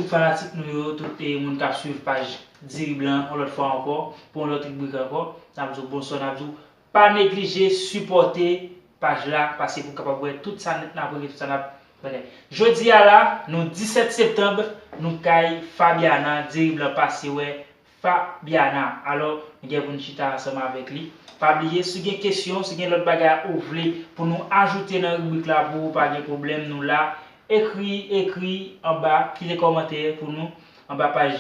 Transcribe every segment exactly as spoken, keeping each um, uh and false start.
Fanatik nou yo, tout e moun k ap swiv paj Diri Blan, yon lòt fwa ankò, pou yon lòt ribrik ankò, n ap di w bonswa, n ap di w pa neglije sipòte paj la, pase pou w kapab wè tout sa n ap regle, tout sa n ap bagay. Jodi a la, nou disèt septanm, nou kay Fabiana, Diri Blan pase wè Fabiana. Alò, nou gen pou n chita ansanm avèk li. Pa bliye, si w gen kesyon, si w gen lòt bagay ou vle pou nou ajoute nan ribrik la, pou ou pa gen pwoblèm, nou la. Ekri, ekri anba, kite kòmantè pou nou anba paj,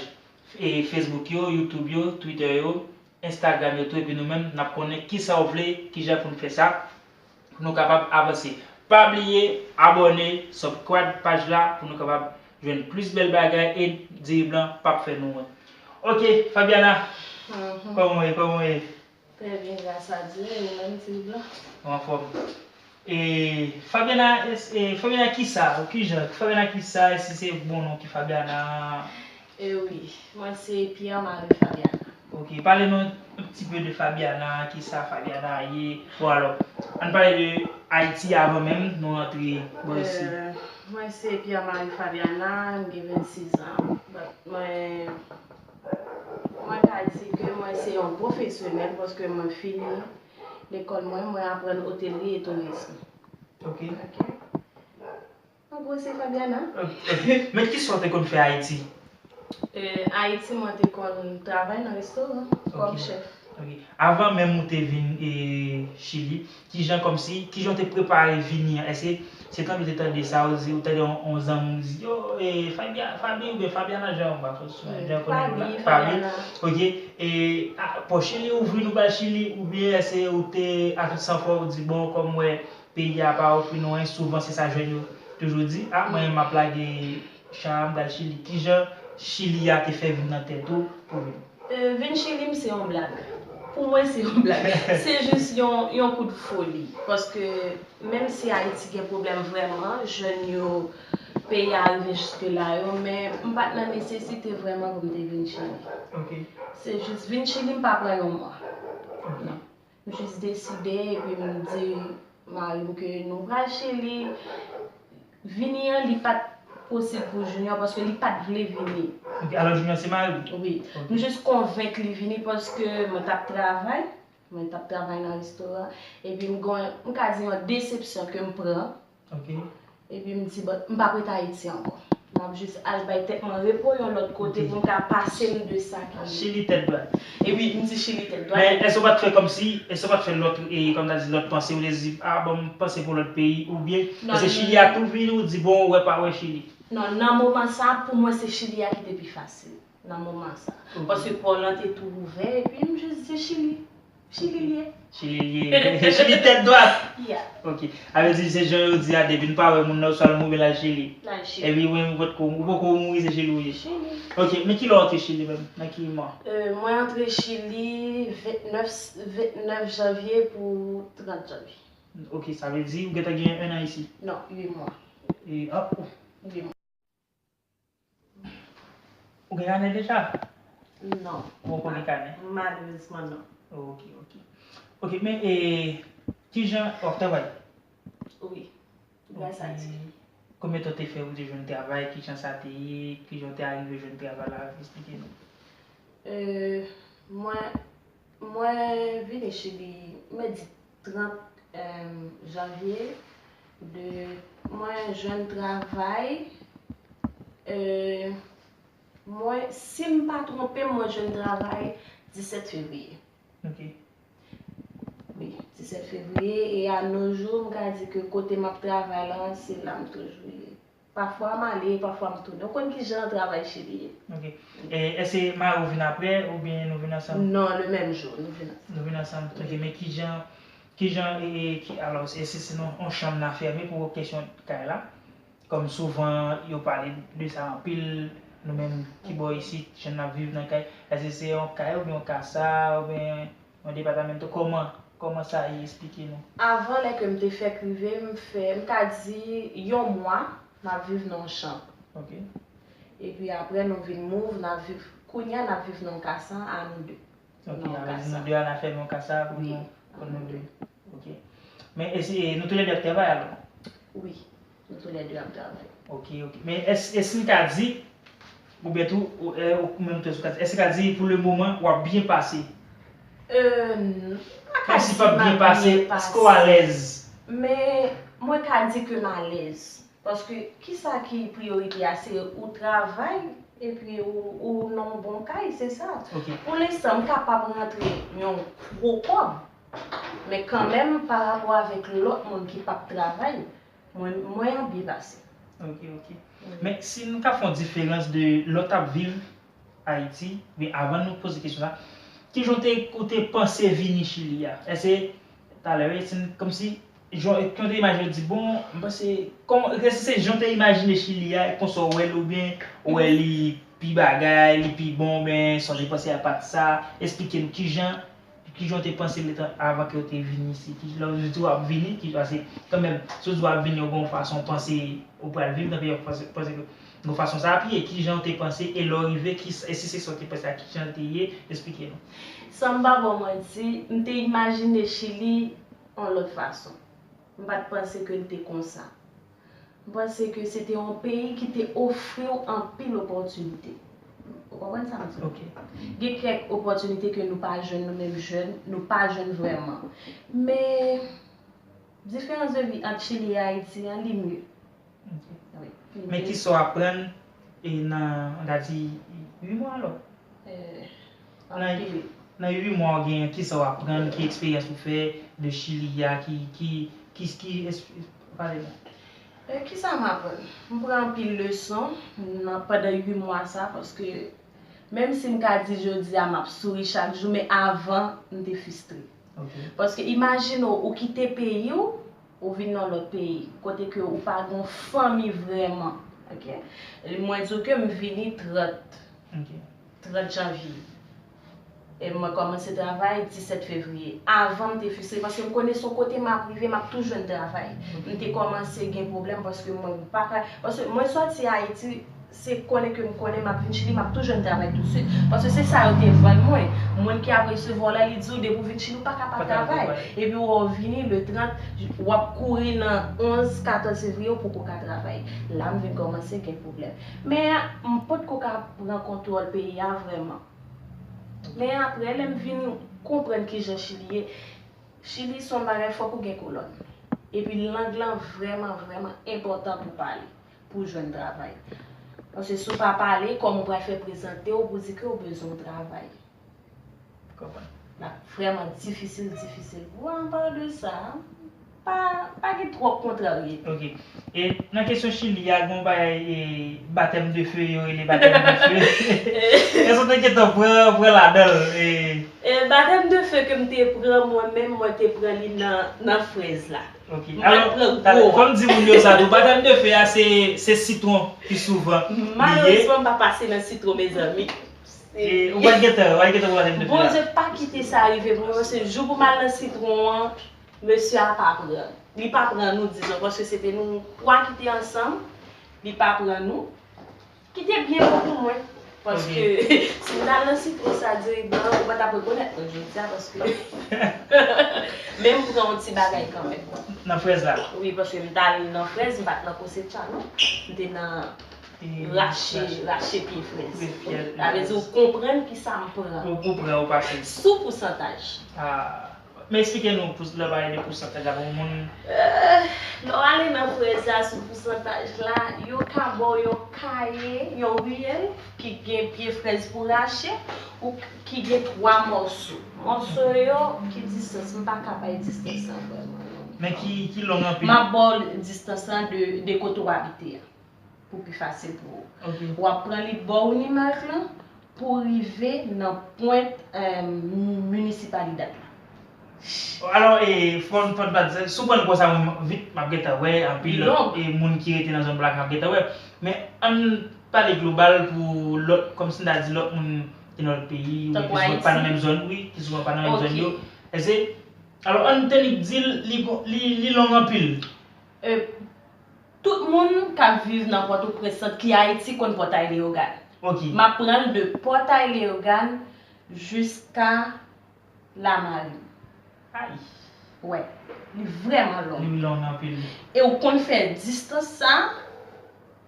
e, Facebook yo, YouTube yo, Twitter yo, Instagram yo tou, epi nou menm, n ap konnen kisa w vle, kijan pou n fè sa, pou nou kapab avanse. Pa bliye abòne, subscribe paj la, pou nou kapab jwenn plis bèl bagay, e Diri Blan p ap fè nou wont. Ok, Fabiana, kòman w ye, kòman w ye? Très bien, grâce à Dieu, e ou menm, Diri Blan? Mwen anfòm. E, Fabiana, es- e, Fabiana kisa, ou kijan, Fabiana kisa, èske se bon non ki Fabiana? E wi, mwen se Pierre Marie Fabiana. Ok, pale nou un petit peu de Fabiana, kisa Fabiana ye. Bon, alò, ann pale de Ayiti avan menm nou rantre bò isi. Euh, mwen se Pierre Marie Fabiana, m gen vennsis an. But mwen, mwen ka di ke mwen se yon pwofesyonèl paske mwen fini lekòl mwen, mwen aprann otelri e tourism. Ok. Ok. An gwo, se Fabiana. Men kisa w te konn fè Ayiti? Euh, Ayiti, mwen te konn travay nan restoran kòm chèf. Ok. Avan menm ou te vin, e, Chili, kijan kòmsi, kijan w te prepare vini an? Èske se tankou w te tande sa, ou di, ou tande yon, yon zanmi w di, yo, e, Fabia, Fabi oubyen Fabiana, jan w pa fò, jan w konnen Fabi, Fabiana. Ok, e, a, pò Chili ouvri nou ba Chili, oubyen èske ou te, a tout san fò, ou di, bon, kòm w wè, peyi a pa ofri nou anyen, souvan se sa jèn yo toujou di, a, mwen menm m ap lage cha a, m pral Chili. Kijan Chili a te fè vin nan tèt ou pou vin? Euh, vin Chili m se yon blag. Pou mwen se yon blag. Se jis yon, yon kout foli. Paske menm si Ayiti gen pwoblèm vrèman, jèn yo, peyi a rive jiske la yo, men m pa t nan nesesite vrèman pou m te vin Chili. Ok. Se jis vin Chili, m pa pran yon mwa. Ok. Non. M jis deside, epi m di mari m ke nou pral Chili. Vini an, li pa t posib pou Junior, paske li pa t vle vini. Ok, alò Junior se mari w? Wi. Ok. M jis konvenk li vini, paske mwen t ap travay, mwen t ap travay nan restoran, epi m gon, m ka di yon desepsyon ke m pran. Ok. Epi m di, bon, m p ap ret Ayiti ankò. M ap jis al bay tèt mwen repo yon lòt kote pou m ka pase m de sa ki. Chili tèt dwat. E wi, m di Chili tèt dwat. Men èske w pa t fè kòmsi, èske w pa t fè lòt, e, kòm ta di, lòt panse, ou te di, a, bon, m panse pou lòt peyi, oubyen, èske Chili a tou vini, ou di, bon, ou wè pa wè Chili? Non, nan moman sa, pou mwen, se Chili a ki te pi fasil. Nan moman sa. Ok. Paske pò lan te tou ouvè, epi m jis di Chili. Chili l ye. Chili l ye. Chili tèt dwat. Yeah. Ok. A vle di, se jan yo di a, depi n pa wè moun nan, swa l mouri l al Chili. L al Chili. Epi ou menm, ou potko, ou poko mouri, se Chili ou ye. Chili. Ok, men kilè w antre Chili menm? Nan ki mwa? Euh, mwen antre Chili vennèf, vennèf janvye pou trant janvye. Ok, sa vle di, ou gentan gen en an isi? Non, uit mwa. E, ah, oh. Uit mwa. Ou gen kanè deja? Non. Ou poko gen kanè? Malerezman, non. Ok, ok. Ok, men, e, kijan w ap travay? Wi. Gras a Dye. Konbyen tan te fè ou te jwenn travay? Kijan sa te ye? Kijan w te arive jwenn travay la? Eksplike nou. Euh, mwen, mwen vini Chili, mwen di trant, euh, janvye, de, mwen jwenn travay, euh, mwen, si m pa twonpe m, mwen jwenn travay disèt fevriye. Ok. Wi, disèt fevriye, e a no jou, m ka di ke kote m ap travay la, se la m toujou ye. Pafwa m ale, pafwa m tounen. Ou konn ki jan travay Chili ye. Ok. E, èske mari w vin apre, oubyen nou vin ansanm? Non, le menm jou, nou vin ansanm. Nou vin ansanm. Ok, men kijan, kijan, e, e, ki, alò, èske se nan yon chanm n a fèmen pou kesyon kay la? Kòm souvan, yo pale de sa anpil, nou menm ki bò isit, jan n ap viv nan kay. Èske se yon kay oubyen yon kasa, oubyen yon depatamento? Kòman, kòman sa ye? Eksplike nou. Avan, lè ke m te fèk rive, m fè, m ka di yon mwa, m ap viv nan yon chanm. Ok. Epi apre, nou vin move, n ap viv, kounye a, n ap viv nan yon kasa a nou de. Ok, nan yon kasa. Wi, nou de a, n a fèmen yon kasa pou nou, pou nou de. Ok. Men èske nou toulède ap travay alò? Wi, nou toulède ap travay. Ok, ok. Men èske, èske n ka di, Oubyen tou, ou, e, ou menm tou, èske w ka, èske w ka di pou le moman, w ap byen pase? Euh, m pa ka Kòmsi di p ap m byen ap pase, byen èske w pase. Alèz? Men, mwen ka di ke m alèz. Paske, kisa ki priyorite a? Se ou travay, epi ou, ou nan yon bon kay, se sa. Ok. Pou lenstan, m kapab rantre yon gwo kòb, men kanmenm, pa rapò avèk lòt moun ki p ap travay, mwen, mwen ap byen pase. Ok, ok. Men si nou ka fè yon diferans de lè w t ap viv Ayiti, men avan nou poze kesyon sa, kijan w te, ou te panse vini Chili a? Èske, talè, wi, si n, kòmsi, jan, jan w te imajine, w di, bon, m panse, kòman, èske se jan w te imajine Chili a, e konsa w wè l, oubyen w wè li pi bagay, li pi bon, men sa w te panse a pa t sa, eksplike nou kijan, kijan w te panse letan avan ke w te vin isit, ki, lè w di w ap vini, ki, paske kanmenm, si w di w ap vini, w gen yon fason w panse ou pral viv nan peyi a, w panse, panse ke yon fason sa ap ye, kijan w te panse, e lè w rive, ki, e si se sa w te panse a, kijan l te ye, eksplike nou. San m pa ba w manti, m te imajine Chili yon lòt fason. M pa t panse ke l te konsa. M panse ke se te yon peyi ki te ofri w anpil opòtinite. Ou konprann sa m di w? Ok. Gen kèk opòtinite ke nou pa jwenn, nou menm jèn, nou pa jwenn vrèman. Men, diferans de vi ant Chili e Ayiti an, li mye. Ok. Wi. Men kisa w aprann e nan, on ta di, uit mwa alò? Eh, Nan, anpil. Nan uit mwa w genyen, kisa w aprann, ki eksperyans ou fè de Chili a, ki, ki, ki, ki, pale non. Eh, kisa m aprann? M pran anpil leson nan, pandan uit mwa sa, paske menm si m ka di jodi a m ap souri chak jou, men avan, m te fristre. Ok. Paske imajine w, ou kite peyi w, ou vin nan lòt peyi, kote ke ou pa gen fanmi vrèman. Ok? Mwen di w ke m vini trant, Ok. trant janvye. E mwen kòmanse travay disèt fevriye. Avan m te fristre paske m konnen se yon kote m ap rive, m ap tou jwenn travay. M te kòmanse gen pwoblèm paske mwen pa ka, paske mwen sòti Ayiti, se konnen ke m konnen m ap vin Chili, m ap tou jwenn travay tousuit. Paske se sa yo te vann mwen. Moun ki ap resevwa w la, li di w depi w vin Chili, ou pa ka pa Pa ka travay. travay. Epi w vini le trant, w ap kouri nan onz, katòz fevriye, ou poko ka travay. La, m vin kòmanse gen pwoblèm. Men, m potko ka pran kontwòl peyi a vrèman. Men apre, lè m vin konprann kijan Chili ye, Chili se yon bagay fòk ou gen kolòn. Epi lang lan vrèman, vrèman enpòtan pou pale, pou jwenn travay. Paske si w pa pale, kòman w pral fè prezante w pou di ke w bezwen yon travay? Konprann. L ap vrèman difisil, difisil pou w. Anpare de sa, pa, pa gen twòp kontrarye. Ok. E nan kesyon Chili a, gen yon bagay, e, batèm de fe, yo rele batèm de fe. Èske w te gentan pran, pran ladan l? E, E batèm de fe ke m te pran, mwen menm, mwen te pran li nan, nan frèz la. Ok. Mwen pran Alò, gwo. fò m di moun yo sa tou. Batèm de fe a, se, se sitwon pi souvan li ye. Malerezman, m pa pase nan sitwon, mezanmi. E, ou pa t gentan, ou pa t gentan pran batèm de fe a. Bondye pa kite sa rive pou mwen, paske jou pou m al nan sitwon an, mesye a pa pran. Li pa pran nou, dizon, paske se te nou twa ki te ansanm, li pa pran nou. Ki te byen bon pou mwen. Paske si m t al nan sitwon sa direktman, ou pa t ap rekonèt mwen jodi a, paske men m pran yon ti bagay kanmenm. Nan frèz la. Wi, paske m t al nan frèz, m pa t nan kosecha, non. M te nan E, rache, rache pye frèz. Pye frèz. Sa vle di ou konprann kisa m pran. Ou konprann, ou pase. Sou pousantaj. Ah. Men eksplike nou pou, lè w pale de pousantaj la pou moun. Eh, lè w ale nan frèz la sou pousantaj la, yo ka ba w yon kaye, yon riyèl ki gen pye frèz pou rache, ou k- ki gen twa mòso. Mòso yo, ki distans, m pa ka bay distans lan vrèman non. Men ki, ki long anpil. M ap ba w distans lan de, de kote w abite a, pou pi fasil pou ou. Ok. W ap pran li bò Unimark lan pou rive nan pwent, eh, minisipalidad la. Alò, e, fò n, fò n pa di, si w pran l konsa, mwen, vit, m ap gentan wè, anpil Li long. E, moun ki rete nan zòn Blak, m ap gentan wè. Men, ann pale global pou lòt, kòmsi n ta di lòt moun ki nan lòt peyi, ou Tankou ki souvan pa nan Ayiti. Menm zòn, wi, ki souvan pa nan menm Ok. Zòn yo. Èske, alò, ann te di l, li, li, li long anpil. E, tout moun k ap viv nan Pòtoprens sant ki Ayiti konn Pòtay Leyogàn. Ok. M ap pran l de Pòtay Leyogàn jiska Lamari. Ay. Wè, li vrèman long. Li long anpil. E ou konn fè distans sa,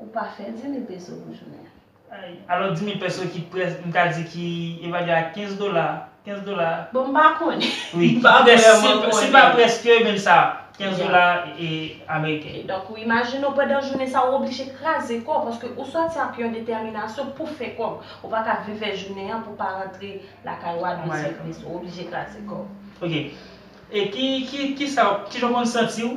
ou pa fè di mil peso pou jounen an. Ay, alò, dis mille peso ki près, m ka di ki evalye a kenz dola. Kenz dola. Bon, m pa konnen. Wi, M pa près, vrèman si, si konnen. Pa prèske menm sa. Kenz Yeah. Dola e ameriken. Donk, ou imajine w pandan jounen sa, ou oblije kraze kò w, paske ou sòti ak yon detèminasyon pou fè kòb. Ou pa ka viv jounen an pou pa rantre lakay ou a Wè. de sèt mes, ou oblije kraze kò w. Ok. E ki, ki, ki sa, ki jan w konn santi w?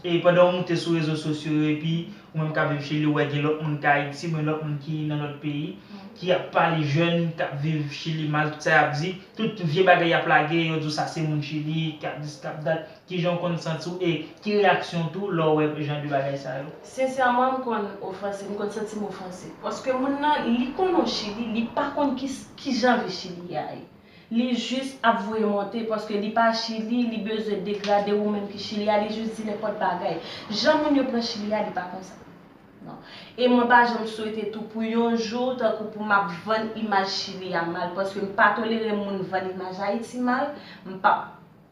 E pandan w moute sou rezo sosyo yo, epi ou menm k ap viv Chili, ou wè gen lòt moun k Ayiti, men lòt moun ki nan lòt peyi, ki ap pale jèn k ap viv Chili mal, tout sa y ap di, tout vye bagay y ap lage, yo di w sa se moun Chili, k ap dis, k ap dat. Ki jan w konn santi w e ki reyaksyon w tou lè w wè jan de bagay sa yo? Sensèman, m konn ofanse, m konn santi m ofanse. Paske moun nan, li konnen Chili, li pa konn ki, ki jan vi Chili a ye. Li jis ap voye monte, paske li pa Chili, li bezwen degrade ou menm ki Chili a, li jis di nenpòt bagay. Jan moun yo pran Chili a, li pa konsa. Non. E mwen pa janm swete tou pou yon jou, tankou pou m ap vann imaj Chili a mal, paske m pa tolere moun vann imaj Ayiti mal, m p ap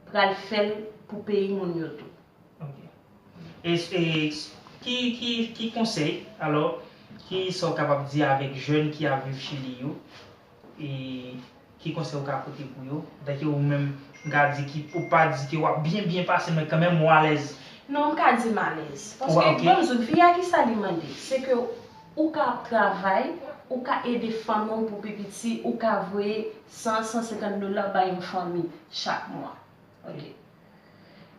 pral fè l pou peyi moun yo tou. Ok. E, e ki, ki, ki konsèy, alò, ki sa w kapab di avèk jèn ki ap viv Chili yo? E ki konsèy ou ka pote pou yo? Dayè ou menm, m ka di ki, ou pa di ke w ap byen, byen pase, men kanmenm ou alèz. Non, m ka di m alèz. Paske, Wa-, ok. Bon, m di w, vi a ki sa li mande? Se ke ou ka ap travay, ou ka ede fanmi w pou pi piti, ou ka voye san, san senkant dola bay yon fanmi chak mwa. Ok.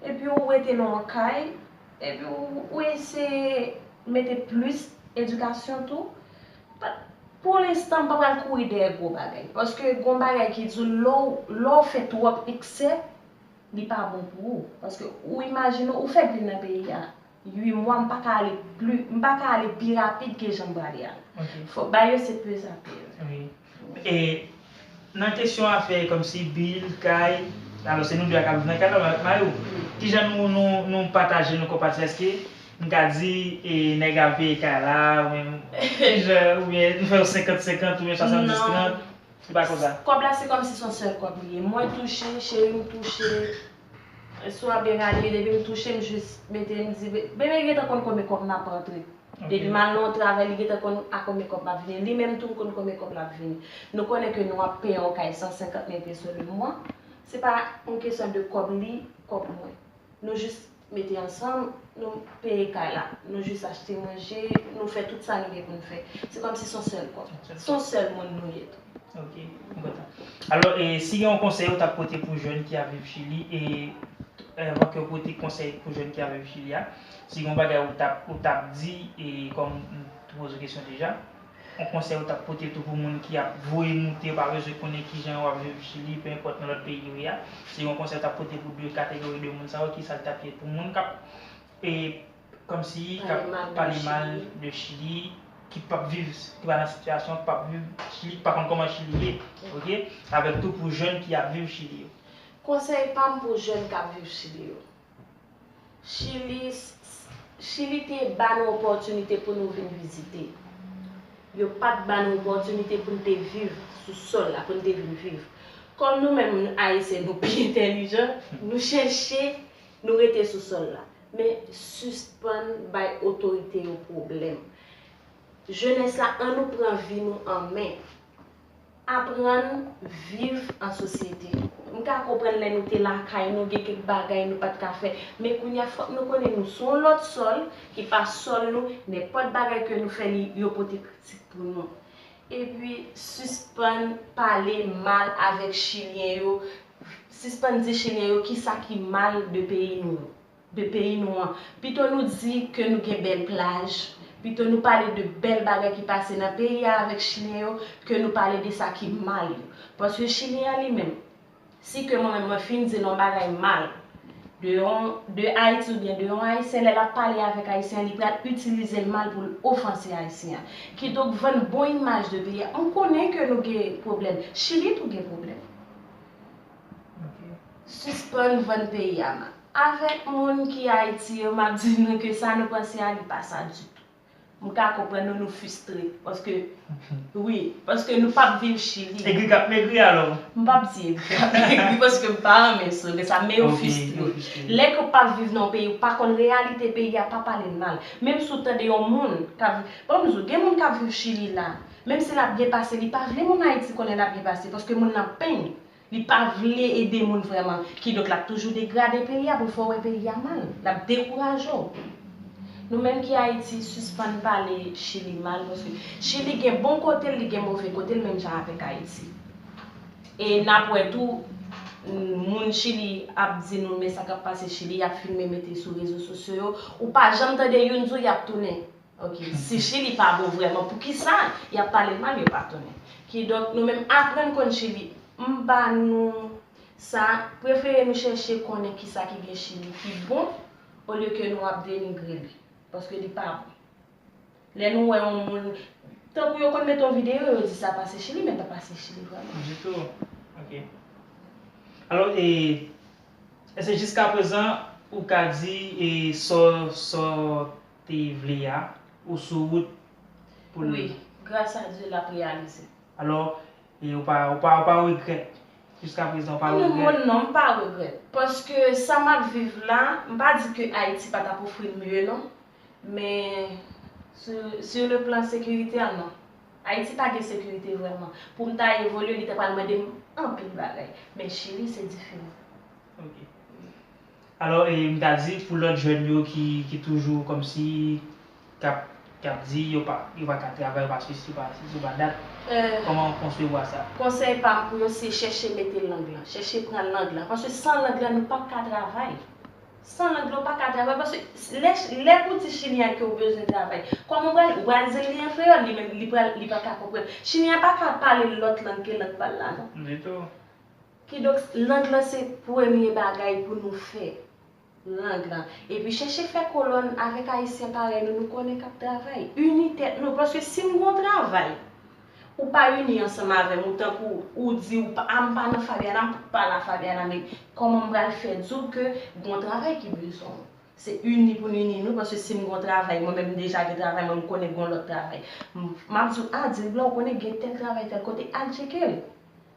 Epi ou rete nan yon kay, epi ou, ou eseye mete plis edikasyon tou. Pa- Pou lenstan, m pa pral kouri dèyè gwo bagay. Paske gon bagay ki di w, lè w, lè w fè twòp eksè, li pa bon pou ou. Paske ou imajine w, ou fèk vin nan peyi a uit mwa, m pa ka ale pli, m pa ka ale pi rapid ke jan m prale a. Ok. Fò, bagay yo se pezapèz. Wi. E nan kesyon afè kòmsi bil, kay, alò se nou de a k ap viv nan kay la, Mayou, kijan nou, nou, nou pataje, nou konpati? Èske m ka di, e, nèg a peye kay la, oubyen kijan, oubyen nou fè yo senkant senkant oubyen swasanndis trant? Se pa konsa. Kòb la se kòmsi se yon sèl kòb li ye. Mwen touche, cheri m touche. Si w ap byen gade, depi m touche, m jis mete, m di, bebe gentan konn konbyen kòb m ap rantre. Depi m al nan yon travay, li gentan konn a konbyen kòb m ap vini. Li menm tou, m konn konbyen kòb l ap vini. Nou konnen ke nou ap peye yon kay san senkant mil peso le mwa. Se pa yon kesyon de kòb li, kòb mwen. Nou jis mete ansanm, nou peye kay la. Nou jis achte manje, nou fè tout sa nou gen pou n fè. Se kòmsi se yon sèl kòb. Se yon sèl moun nou ye tou. Ok, m kontan. Alò, e, si gen yon konsèy ou t ap pote pou jèn ki ap viv Chili, e, anvan ke w pote konsèy pou jèn ki ap viv Chili a, si gen yon bagay ou t ap, ou t ap di, e, kòm m te poze w kesyon deja, yon konsèy ou t ap pote tou pou moun ki ap voye moute, yo pa bezwen konnen kijan yo ap viv Chili, pe enpòt nan lòt peyi yo ye a, si gen yon konsèy ou t ap pote pou de kategori de moun sa yo, kisa l t ap ye pou moun k ap, e, kòmsi k ap pale mal de Chili, ki p ap viv, ki pa nan sitiyasyon, ki p ap viv Chili, ki pa konn kòman Chili ye, ok? Avèk tou pou jèn ki ap viv Chili yo. Konsèy pa m pou jèn k ap viv Chili yo. Chili, Chili te ba nou opòtinite pou nou vin vizite. Yo pa t ba nou opòtinite pou n te viv sou sòl la, pou n te vin viv. Kòm nou menm, Ayisyen, nou pi entèlijan, nou chèche, nou rete sou sòl la. Men sispann bay otorite yo pwoblèm. Jenès la, ann nou pran vi nou an men. Aprann viv an sosyete. M ka konprann lè nou te lakay nou, gen kèk bagay nou pa t ka fè. Men kounye a, fòk nou konnen nou sou yon lòt sòl, ki pa sòl nou, nenpòt bagay ke nou fè, li, yo pote kritik pou nou. Epi, sispann pale mal avèk Chilyen yo, sispann di Chilyen yo kisa ki mal de peyi nou yo. De peyi nou an. Pito nou di ke nou gen bèl plaj, pito nou pale de bèl bagay ki pase nan peyi a avèk Chilyen yo, ke nou pale de sa ki mal yo. Paske Chilyen an li menm, si ke mwen menm mwen fin di l yon bagay mal de yon, de Ayiti oubyen de yon Ayisyen, lè l ap pale avèk Ayisyen an, li pral itilize l mal pou l ofanse Ayisyen an. Kidonk, vann bon imaj de peyi a. M konnen ke nou gen pwoblèm. Chili tou gen pwoblèm. Sispann vann peyi a mal. Avèk moun ki Ayiti yo, m ap di nou ke sa nou panse a, li pa sa ditou. M ka konprann nou, nou fristre. Paske, wi, paske nou p ap viv Chili. Egri k ap megri alò. M p ap di egri k ap megri paske m pa renmen slogan sa, men yo fristre. Lè ke w p ap viv nan yon peyi, ou pa konn reyalite peyi a, pa pale l mal. Menm si w tande yon moun k ap, ban m di w, gen moun k ap viv Chili la, menm si l ap byen pase, li pa vle moun Ayiti konnen l ap byen pase paske moun nan penyen. Li pa vle ede moun vrèman. Kidonk, l ap toujou degrade peyi a pou l fè w wè peyi a mal. L ap dekouraje w. Nou menm ki Ayiti, sispann pale Chili mal, paske Chili gen bon kote l, li gen move kote l, menm jan avèk Ayiti. E n ap wè tou, moun Chili ap di nou, men sa k ap pase Chili, y ap filme mete sou rezo sosyo yo. Ou pa janm tande youn di w y ap tounen. Ok, si Chili pa bon vrèman, poukisa y ap pale l mal, yo pa tounen? Kidonk, nou menm aprann konn Chili. M ba nou sa, prefere nou chèche konnen kisa ki gen Chili ki bon, olye ke nou ap denigre li. Paske li pa bon. Lè nou wè yon moun, tankou yo konn mete yon videyo, yo di sa pase Chili, men pa pase Chili vrèman. Ditou. Ok. Alò, e, èske jiskaprezan ou ka di e, sa w, sa w te vle a, ou sou wout pou l. Wi, gras a Dye, l ap reyalize. Alò, e ou pa, ou pa, ou pa regrèt? Jiskaprezan, ou pa regrèt? Non, non, m pa regrèt. Paske sa m ap viv la, m pa di ke Ayiti pa t ap ofri m mye, non. Men, sur, sur le plan sécuritaire, non. Ayiti pa gen sekirite vrèman. Pou m ta evolye, li ta pral mande m anpil bagay. Men Chili, se diferan. Ok. Alò, e, m ta di pou lòt jèn yo ki, ki toujou kòmsi k ap, k ap di yo pa, yo pa ka travay, yo pa sesi, yo pa sesi, yo pa dat, kòman w konsevwa sa? Konsèy pa m pou yo se chèche mete lang lan, chèche pran lang lan. Paske san lang lan, nou p ap ka travay. San lang lan, ou pa ka travay. Paske lè, lè pou di Chilyen an ke w bezwen travay, kòman w pral, ou pral di l li an kreyòl, li menm, li pral, li pa ka konprann. Chilyen an pa ka pale lòt lang ke lang pa l la, non. Ditou. Kidonk, lang lan se premye bagay pou nou fè. Lang lan. Epi chèche fè kolòn avèk Ayisyen parèy nou, nou konnen k ap travay. Ini tèt nou, paske si n gon travay, ou pa ini ansanm avè m, ou tankou, ou di, ou pa, a m pa nan Fabiana, m pa la Fabiana, men kòman m pral fè di w ke gon travay ki bezwen w? Se ini pou n ini nou, paske si m gon travay, mwen menm m deja gen travay, mwen m konnen gon lòt travay. M, m ap di w, a, Dilbla, ou konnen gen tèl travay tèl kote, al tcheke l.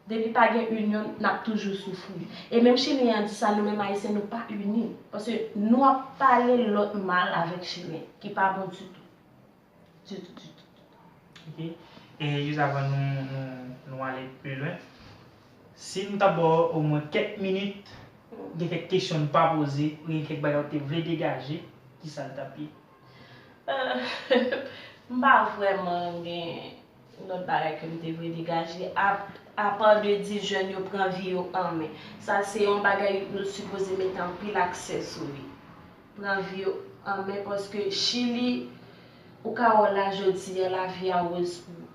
Depi pa gen inyon, n ap toujou soufri. E menm Chilyen an di sa, nou menm Ayisyen, nou pa ini. Paske nou ap pale lòt mal avèk Chilyen, ki pa bon ditou. Ditou, ditou. Ok. E jis avan nou, nou, nou ale pi lwen, si m ta ba w omwen kèk minit, gen kèk kesyon n pa poze, oubyen kèk bagay ou te vle degaje, kisa l t ap ye? M pa vrèman gen lòt bagay ke m te vle degaje, apa de di jèn yo pran vi yo an men. Sa se yon bagay nou sipoze mete anpil akse sou li. Pran vi yo an men, paske Chili, ou ka wè w la jodi a, lavi a wòz pou ou.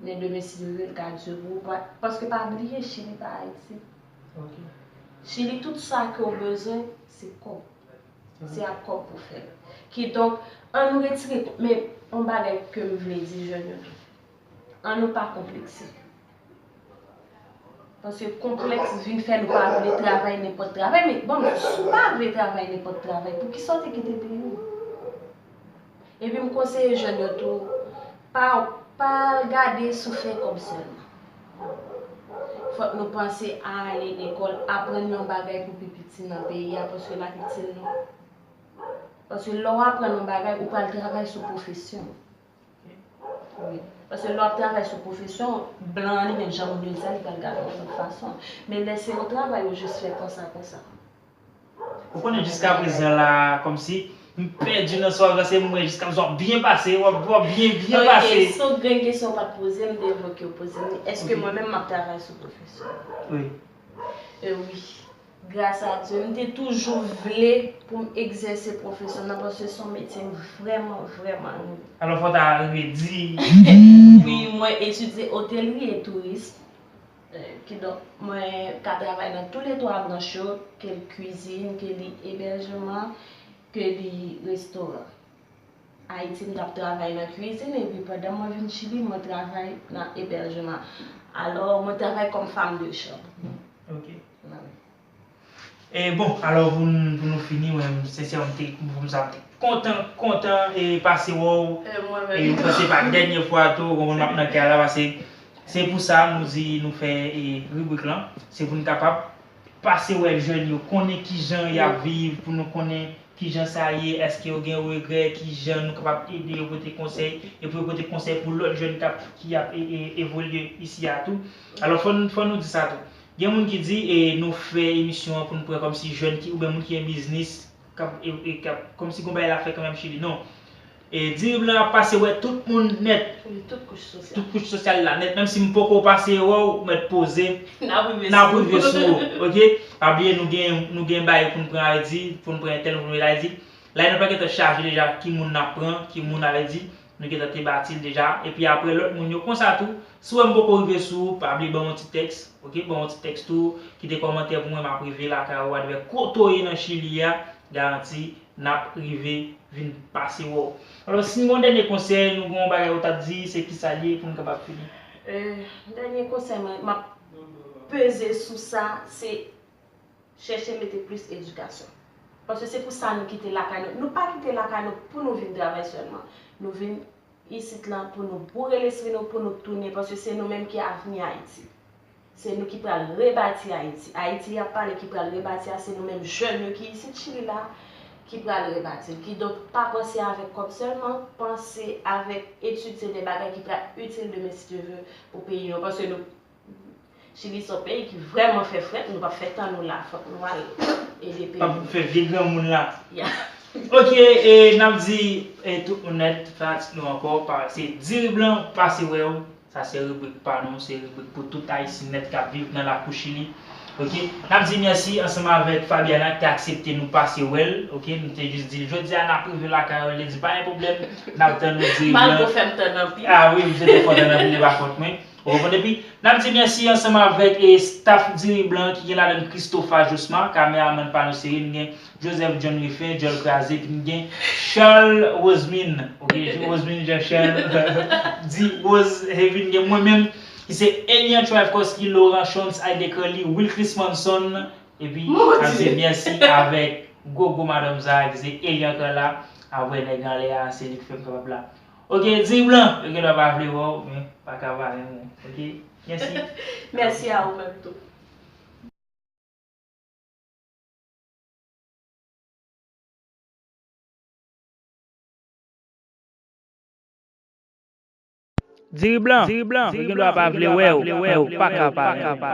Men demen, si Dye vle, l ka di pou ou. Paske pa bliye, Chili pa Ayiti. Chili, tout sa ke w bezwen, se kòb. Se ak kòb pou fè l. Kidonk, ann nou retire, men yon bagay ke m vle di jèn yo tou. Ann nou pa konplekse. Paske konplèks vin fè nou pa vle travay nenpòt travay, men bon, si w pa vle travay nenpòt travay, poukisa w te kite peyi w? Epi m konseye jèn yo tou, pa, pa al gade sou fè kòb sèlman. Fòk nou panse a ale lekòl, aprann yon bagay pou pi piti nan peyi a, paske n ap itil nou. Paske lè w aprann yon bagay, ou pral travay sou pwofesyon w. Wi. Paske lè w ap travay sou pwofesyon w, blan an li menm, jan moun yo di a, li pral gade w yon lòt fason. Men lè se yon travay ou jis fè konsa, konsa. Ou konnen jiskaprezan la, kòmsi, m pèdi nan sa w ap avanse, m wè jiskaprezan w ap byen pase, w ap, w ap byen, byen pase. Ok, se yon grenn kesyon ou pa t poze m, m te vle ke w poze m li. Èske mwen menm m ap travay sou pwofesyon m? Wi. E wi. Gras a Dye, m te toujou vle pou m egzèse pwofesyon m nan, paske se yon metye m vrèman, vrèman renmen. Alò, fò w ta redi. Wi, mwen etidye otelri e touris. Kidonk, mwen ka travay nan toulètwa branch yo, ke l kwizin, ke li ebèjman, ke li restoran. Ayiti, m t ap travay nan kwizin, epi pandan mwen vin Chili, mwen travay nan ebèjman. Alò, mwen travay kòm fanm de chanm. Ok. Wi. E bon, alò pou n, pou nou fini, mwen, sensèman, m te, pou m sa, m te kontan, kontan e pase wè w. E mwen menm tou. E m panse pa dènye fwa tou, ou konprann, m ap nan kay la, paske se pou sa nou di nou fè e ribrik lan. Se pou n kapab pase wè jèn yo, konnen kijan y ap viv, pou nou konnen kijan sa ye, èske yo gen regrè, kijan nou kapab ede yo, pote konsèy, e pou yo pote konsèy pou lòt jèn k ap, ki ap e, e, evolye isi a tou. Alò, fò n, fò nou di sa tou. Gen moun ki di, e, nou fè emisyon an pou n pran kòmsi jèn ki, oubyen moun ki gen biznis, k ap, e, e, k ap, kòmsi gon bagay l ap fè kanmenm Chili. Non. E, Diri Blan ap pase wè tout moun nèt. Wi, tout kouch sosyal. Tout kouch sosyal la nèt. Menm si m poko pase wè w, ou mèt poze. N ap rive sou ou. N ap rive sou ou, oke? Pa bliye, nou gen, nou gen bagay pou n pran Ayiti, pou n pran entèl, pou n mete Ayiti. Line-up la gentan chaje deja, ki moun n ap pran, ki moun, sa vle di, nou gentan te bati l deja. Epi apre, lòt moun yo konsa tou. Si w wè m poko rive sou ou, pa bliye ban m yon ti tèks, oke? Ban m yon ti tèks tou, kite kòmantè pou mwen, m ap rive lakay ou, whatever kote w ye nan Chili a, garanti, n ap rive vin pase wè w. Alò, si n gen yon dènye konsèy, nou gen yon bagay ou t ap di, se kisa l ye pou n kapab fini? E, dènye konsèy mwen, m ap peze sou sa, se chèche mete plis edikasyon. Paske se pou sa nou kite lakay nou. Nou pa kite lakay nou pou nou vin travay sèlman. Nou vin isit lan pou nou boure lespri nou, pou nou tounen, paske se nou menm ki avni Ayiti. Se nou ki pral rebati Ayiti. Ayiti y ap pale ki pral rebati a, se nou menm jèn yo ki isit Chili la, ki pral rebati l. Kidonk, pa panse avèk kòb sèlman, panse avèk etid, se de bagay ki pral itil demen, si Dye vle, pou peyi nou. Paske nou, Chili se yon peyi ki vrèman fè frèt, nou p ap fè tan nou la, fòk nou al ede peyi nou. P ap fè vye granmoun la. Ya. Oke, e n ap di, e, tout moun nèt, fanatik nou ankò, pa, se Diri Blan, pase wè w. Sa se ribrik pa nou, se ribrik pou tout Ayisyen nèt k ap viv nan lakou Chili. Oke? N ap di mèsi ansanm avèk Fabiana ki te aksepte nou pase wè l. Oke? Nou te jis di l, jodi a n ap rive lakay ou, li di pa gen pwoblèm, n ap tann ou Diri Blan. Malgre w fè m tann anpil. A wi, misye te fè w tann anpil, e pa fòt mwen. Ou konprann? Epi, n ap di mèsi ansanm avèk, e, staff Diri Blan ki gen ladan l Christopher Josma, kameramann pa nou serye, nou gen Joseph John Ruffin, Djòl Kraze, epi n gen Charles Rosemin. Oke, Rosemin Jean Charles, di Rose, epi n gen mwen menm, ki se Elian Trifkowski, Laurent Chons, Ayde Curly, Wilchris Manson, epi n ap di mèsi avèk gwo gwo madanm sa a, ki se Elian Carla, apre nèg anlè a, se li ki fè m kapab la. Oke, Diri Blan, yo gen dwa pa vle wè w, men pa ka pa renmen w, oke? Mèsi. Mèsi a ou menm tou. Diri Blan, Diri Blan, yo gen dwa pa vle wè w, men w pa ka pa renmen w.